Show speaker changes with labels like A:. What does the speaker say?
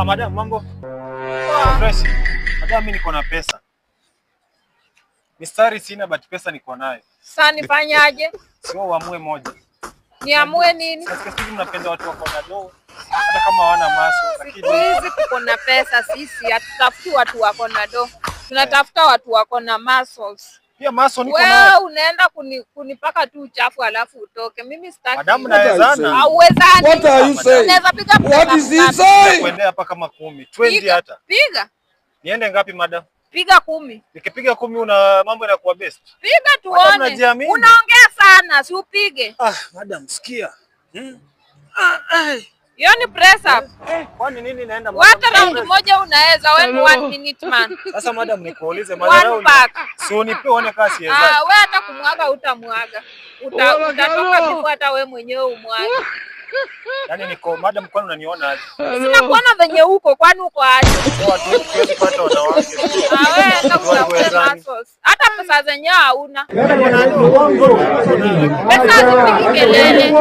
A: Ah, madam, mambo? Fresh. Madam, mimi niko na pesa. Mistari sina, but pesa niko nayo.
B: Sasa nifanyaje?
A: Sio uamue moja.
B: Niamue nini?
A: Katika siku mnapenda watu wako na doo hata kama hawana maso, lakini
B: Siku hizi tuko na pesa sisi, hatutafuti watu wako na do, tunatafuta watu wako na muscles.
A: Pia maso niko
B: Wewe
A: nayo.
B: unaenda kunipaka tu uchafu alafu utoke. Mimi sitaki.
A: Madam,
B: hiyo.
A: nawezana.
B: Hauwezani.
C: What are you saying?
B: Unaweza piga
C: What is he
B: ngapi?
C: saying?
A: Kuendea hapa kama 10, 20
B: Piga,
A: hata.
B: piga,
A: Niende ngapi, madam?
B: Piga 10.
A: Nikipiga 10 una mambo yanakuwa best.
B: Piga
A: Madam,
B: tuone.
A: najiamini.
B: Unaongea sana, si upige.
A: Ah, madam, sikia. Ah, ai.
B: Hiyo ni press up.
A: Kwani nini naenda, madam?
B: Hata raundi moja unaweza, wewe ni one minute man.
A: Sasa madam, nikuulize
B: One
A: madharau.
B: pack.
A: Si unipe uone kama siwezani.
B: Ah, we hata kumwaga utamwaga. Utatoka before hata we mwenyewe umwage.
A: Yaani niko, madam, kwani unaniona aje?
B: Sina kuona venye uko, kwani uko aje?
A: Sio watu huwezi pata wanawake.
B: Ah, we enda
A: Watu
B: utafute
A: wezani.
B: muscles. Hata pesa zenyewe hauna. Pesa hazipigi kelele.